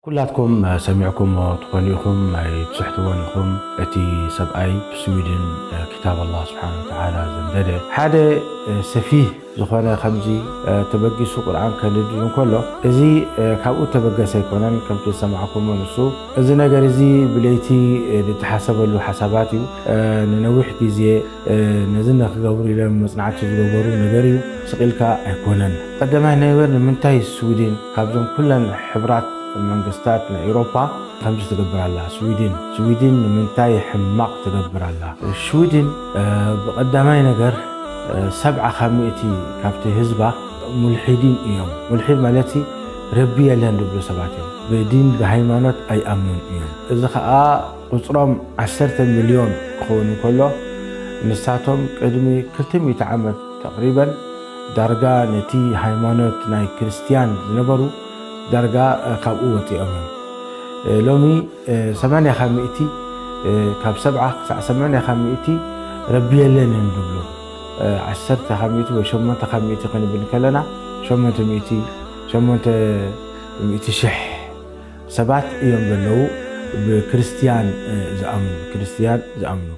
ኩላትኩም ሰሚዕኩሞ ትኾኑ ኢኹም ኣይትስሕትዎን ኢኹም። እቲ ሰብኣይ ብስዊድን ክታብ ኣላህ ስብሓን ወተዓላ ዘንደደ ሓደ ሰፊህ ዝኾነ ከምዚ ተበጊሱ ቁርኣን ከንድድ እንከሎ፣ እዚ ካብኡ ተበገሰ ኣይኮነን። ከምቲ ዝሰማዕኩሞ ንሱ፣ እዚ ነገር እዚ ብለይቲ ዝተሓሰበሉ ሓሳባት እዩ። ንነዊሕ ግዜ ነዚ ንክገብሩ ኢሎም መጽናዕቲ ዝገበሩ ነገር እዩ። ስቕ ኢልካ ኣይኮነን። ቀዳማይ ነገር፣ ንምንታይ ስዊድን ካብዞም ኩለን ሕብራት መንግስታት ናይ ኤውሮፓ ከምዚ ትገብር ኣላ? ስዊድን ስዊድን ንምንታይ ሕማቕ ትገብር ኣላ? ስዊድን ብቐዳማይ ነገር ሰብዓ ካብ ሚእቲ ካብቲ ህዝባ ሙልሒዲን እዮም። ሙልሒድ ማለት ረቢ የለን ዝብሉ ሰባት እዮም። ብዲን ብሃይማኖት ኣይኣምኑን እዮም። እዚ ከዓ ቁፅሮም ዓሰርተ ሚልዮን ክኸውን እንከሎ፣ ንሳቶም ቅድሚ ክልተ ሚእቲ ዓመት ተቕሪበን ዳርጋ ነቲ ሃይማኖት ናይ ክርስትያን ዝነበሩ ዳርጋ ካብኡ ወፂኦም እዮም። ሎሚ ሰማንያ ካብ ሚእቲ፣ ካብ ሰብዓ ክሳዕ ሰማንያ ካብ ሚእቲ ረቢ የለን እዮም ዝብሉ። ዓሰርተ ካብ ሚእቲ ወይ ሸሞንተ ካብ ሚእቲ ክንብል ከለና፣ ሸሞንተ ሚእቲ፣ ሸሞንተ ሚእቲ ሽሕ ሰባት እዮም ዘለዉ ብክርስትያን ዝኣምኑ፣ ክርስትያን ዝኣምኑ።